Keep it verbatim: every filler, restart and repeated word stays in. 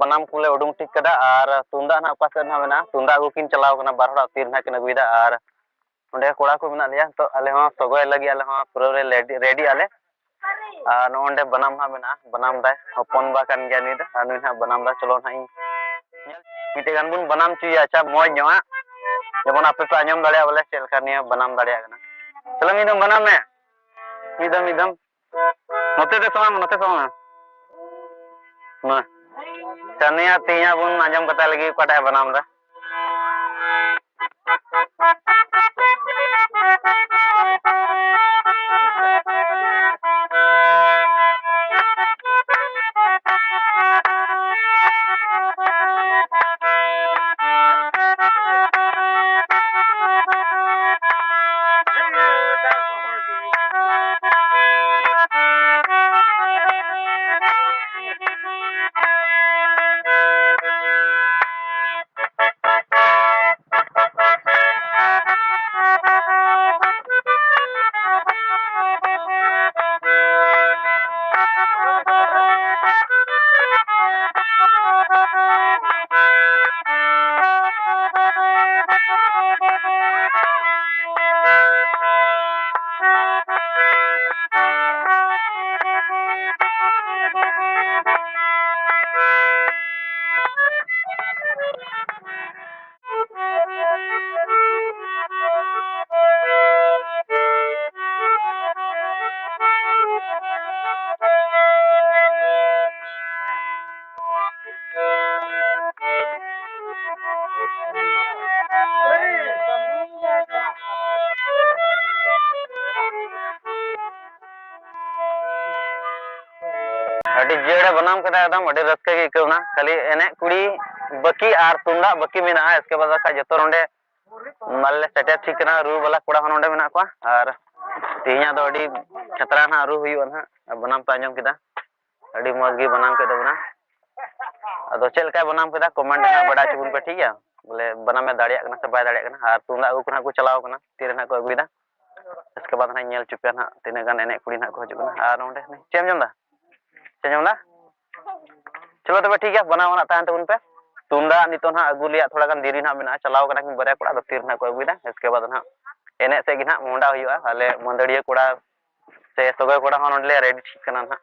ᱵᱟᱱᱟᱢ ᱠᱚᱞᱮ ᱩᱰᱩᱝ ᱴᱷᱤᱠ ᱠᱟᱫᱟ ᱟᱨ ᱛᱩᱢᱫᱟᱜ ᱱᱟᱦᱟᱜ ᱚᱠᱟ ᱥᱮᱫ ᱱᱟᱦᱟᱜ ᱢᱮᱱᱟᱜᱼᱟ, ᱛᱩᱢᱫᱟᱜ ᱟᱹᱜᱩ ᱠᱤᱱ ᱪᱟᱞᱟᱣ ᱠᱟᱱᱟ, ᱵᱟᱨ ᱦᱚᱲᱟᱜ ᱛᱤ ᱨᱮ ᱱᱟᱦᱟᱜ ᱠᱤᱱ ᱟᱹᱜᱩᱭᱮᱫᱟ᱾ ᱟᱨ ᱚᱸᱰᱮ ᱠᱚᱲᱟ ᱠᱚ ᱢᱮᱱᱟᱜ ᱞᱮᱭᱟ, ᱛᱚ ᱟᱞᱮ ᱦᱚᱸ ᱥᱚᱜᱚᱭ ᱞᱟᱹᱜᱤᱫ ᱟᱞᱮ ᱦᱚᱸ ᱯᱩᱨᱟᱹ ᱞᱮ ᱨᱮᱰᱤ, ᱨᱮᱰᱤ ᱟᱞᱮ᱾ ᱟᱨ ᱱᱚᱜᱼᱚ ᱱᱚᱸᱰᱮ ᱵᱟᱱᱟᱢ ᱦᱟᱸᱜ ᱢᱮᱱᱟᱜᱼᱟ, ᱵᱟᱱᱟᱢ ᱫᱟᱭ, ᱦᱚᱯᱚᱱ ᱵᱟ ᱠᱟᱱ ᱜᱮᱭᱟ ᱱᱩᱭ ᱫᱚ᱾ ᱟᱨ ᱱᱩᱭ ᱦᱟᱸᱜ ᱵᱟᱱᱟᱢ ᱫᱟ, ᱪᱚᱞᱚ ᱱᱟᱦᱟᱜ ᱤᱧ ᱧᱮᱞ, ᱢᱤᱫᱴᱮᱡ ᱜᱟᱱ ᱵᱚᱱ ᱵᱟᱱᱟᱢ ᱦᱚᱪᱚᱭᱟ᱾ ᱟᱪᱪᱷᱟ, ᱢᱚᱡᱽ ᱧᱚᱜ ᱦᱟᱸᱜ, ᱡᱮᱢᱚᱱ ᱟᱯᱮ ᱯᱮ ᱟᱸᱡᱚᱢ ᱫᱟᱲᱮᱭᱟᱜᱼᱟ ᱵᱚᱞᱮ ᱪᱮᱫ ᱞᱮᱠᱟ ᱱᱤᱭᱟᱹ ᱵᱟᱱᱟᱢ ᱫᱟᱲᱮᱭᱟᱜ ᱠᱟᱱᱟ᱾ ᱪᱚᱞᱚ ᱢᱤᱫ ᱫᱚᱢ ᱵᱟᱱᱟᱢ ᱢᱮ, ᱢᱤᱫ ᱫᱚᱢ, ᱢᱤᱫ ᱫᱚᱢ᱾ ᱱᱚᱛᱮ ᱫᱚ ᱥᱚᱢᱟᱝ ᱢᱮ, ᱱᱚᱛᱮ ᱥᱚᱢᱟᱝ ᱢᱮ᱾ ᱢᱟ᱾ ᱟᱪᱪᱷᱟ, ᱱᱩᱭᱟᱜ ᱛᱮᱦᱮᱧᱟᱜ ᱵᱚᱱ ᱟᱸᱡᱚᱢ ᱠᱟᱛᱟ ᱞᱟᱹᱜᱤᱫ, ᱚᱠᱟᱴᱟᱜ ᱮ ᱵᱟᱱᱟᱢ ᱮᱫᱟ᱾ ᱟᱹᱰᱤ ᱡᱤᱭᱟᱹᱲᱮ ᱵᱟᱱᱟᱢ ᱠᱮᱫᱟ, ᱮᱠᱫᱚᱢ ᱟᱹᱰᱤ ᱨᱟᱹᱥᱠᱟᱹ ᱜᱮ ᱟᱹᱭᱠᱟᱹᱣ ᱮᱱᱟ᱾ ᱠᱷᱟᱹᱞᱤ ᱮᱱᱮᱡ ᱠᱩᱲᱤ ᱵᱟᱹᱠᱤ ᱟᱨ ᱛᱩᱢᱫᱟᱜ ᱵᱟᱹᱠᱤ ᱢᱮᱱᱟᱜᱼᱟ, ᱤᱥᱠᱮ ᱵᱟᱫ ᱠᱷᱟᱡ ᱡᱚᱛᱚ ᱱᱚᱰᱮ ᱢᱟᱞᱮ ᱥᱮᱴᱮᱨ ᱴᱷᱤᱠ ᱠᱟᱱᱟ, ᱨᱩ ᱵᱟᱞᱟ ᱠᱚᱲᱟ ᱦᱚᱸ ᱱᱚᱰᱮ ᱢᱮᱱᱟᱜ ᱠᱚᱣᱟ᱾ ᱟᱨ ᱛᱮᱦᱮᱧᱟᱜ ᱫᱚ ᱟᱹᱰᱤ ᱠᱷᱟᱛᱨᱟ ᱱᱟᱦᱟᱜ ᱨᱩ ᱦᱩᱭᱩᱜᱼᱟ ᱱᱟᱦᱟᱜ, ᱵᱟᱱᱟᱢ ᱯᱮ ᱟᱸᱡᱚᱢ ᱠᱮᱫᱟ, ᱟᱹᱰᱤ ᱢᱚᱡᱽ ᱜᱮ ᱵᱟᱱᱟᱢ ᱠᱮᱫ ᱛᱟᱵᱚᱱᱟ᱾ ᱟᱫᱚ ᱪᱮᱫ ᱞᱮᱠᱟᱭ ᱵᱟᱱᱟᱢ ᱠᱮᱫᱟ, ᱠᱚᱢᱮᱱᱴ ᱨᱮ ᱱᱟᱦᱟᱜ ᱵᱟᱰᱟᱭ ᱦᱚᱪᱚ ᱵᱚᱱ ᱯᱮ, ᱴᱷᱤᱠ ᱜᱮᱭᱟ? ᱵᱚᱞᱮ ᱵᱟᱱᱟᱢᱮ ᱫᱟᱲᱮᱭᱟᱜ ᱠᱟᱱᱟ ᱥᱮ ᱵᱟᱭ ᱫᱟᱲᱮᱭᱟᱜ ᱠᱟᱱᱟ᱾ ᱟᱨ ᱛᱩᱢᱫᱟᱜ ᱟᱹᱜᱩ ᱠᱚ ᱱᱟᱦᱟᱜ ᱠᱚ ᱪᱟᱞᱟᱣ ᱠᱟᱱᱟ, ᱛᱤᱨᱮ ᱱᱟᱦᱟᱜ ᱠᱚ ᱟᱹᱜᱩᱭᱮᱫᱟ᱾ ᱤᱥᱠᱮ ᱵᱟᱫ ᱱᱟᱦᱟᱜ ᱧᱮᱞ ᱦᱚᱪᱚ ᱯᱮᱭᱟ ᱱᱟᱦᱟᱜ ᱛᱤᱱᱟᱹᱜ ᱜᱟᱱ ᱮᱱᱮᱡ ᱠᱩᱲᱤ ᱱᱟᱦᱟᱜ ᱠᱚ ᱦᱤᱡᱩᱜ ᱠᱟᱱᱟ᱾ ᱟᱨ ᱱᱚᱰᱮ ᱪᱮᱫ ᱮᱢ ᱡᱚᱢ ᱮᱫᱟ? ᱪᱮᱫ ᱮᱢ ᱡᱚᱢ ᱮᱫᱟ? ᱪᱚᱞᱚ ᱛᱚᱵᱮ ᱴᱷᱤᱠ ᱜᱮᱭᱟ, ᱵᱟᱱᱟ ᱦᱚᱲ ᱱᱟᱜ ᱛᱟᱦᱮᱱ ᱛᱟᱵᱚᱱ ᱯᱮ᱾ ᱛᱩᱢᱫᱟᱜ ᱱᱤᱛᱚᱜ ᱱᱟᱜ ᱟᱹᱜᱩ ᱨᱮᱭᱟᱜ ᱛᱷᱚᱲᱟ ᱜᱟᱱ ᱫᱮᱨᱤ ᱱᱟᱜ ᱢᱮᱱᱟᱜᱼᱟ, ᱪᱟᱞᱟᱣ ᱠᱟᱱᱟ ᱠᱤᱱ ᱵᱟᱨᱭᱟ ᱠᱚᱲᱟ, ᱫᱚ ᱛᱤᱨ ᱱᱟᱜ ᱠᱚ ᱟᱹᱜᱩᱭᱮᱫᱟ᱾ ᱤᱥᱠᱮ ᱵᱟᱫ ᱱᱟᱜ ᱮᱱᱮᱡ ᱥᱮᱫ ᱜᱮ ᱱᱟᱜ ᱢᱚᱦᱰᱟ ᱦᱩᱭᱩᱜᱼᱟ᱾ ᱟᱞᱮ ᱢᱟᱹᱫᱟᱹᱲᱤᱭᱟᱹ ᱠᱚᱲᱟ ᱥᱮ ᱥᱚᱜᱚᱭ ᱠᱚᱲᱟ ᱦᱚᱸ ᱱᱚᱰᱮ ᱞᱮ ᱨᱮᱰᱤ ᱴᱷᱤᱠ ᱠᱟᱱᱟ ᱱᱟᱜ᱾